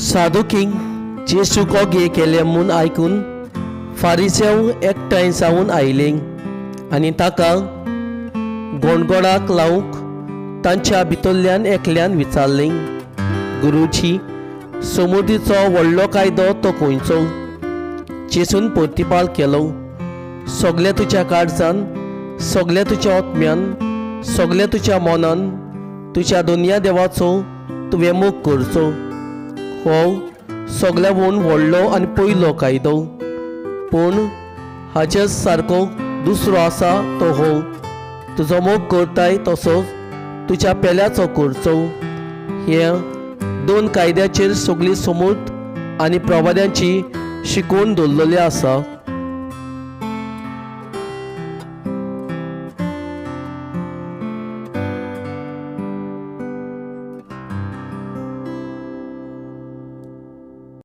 सादुकींक जेसूक ओगे केले म्हूण आयकून फारिसेव एकठांय जावन आयले आनी ताका गोणगोणाक लावंक तांच्या भितरल्यान एकल्यान विचारलें, गुरुजी, समुद्रीचो व्हडलो कायदो तो खंयचो? जेसून प्रतिपाल केलो, सगल्या तुज्या काळजान, सगल्या तुज्या आत्म्यान, सगल्या तुज्या मनान तुज्या दोनया देवाचो तुवें मोग करचो. हो सगल्याहून व्हडलो आनी पयलो कायदो. पूण हाचे सारको दुसरो आसा तो हो, तुजो मोग करताय तसोच तुज्या पेल्याचो करचो. हे दोन कायद्याचेर सगळी समूत आनी प्रवाद्यांची शिकवण दवरलेली आसा.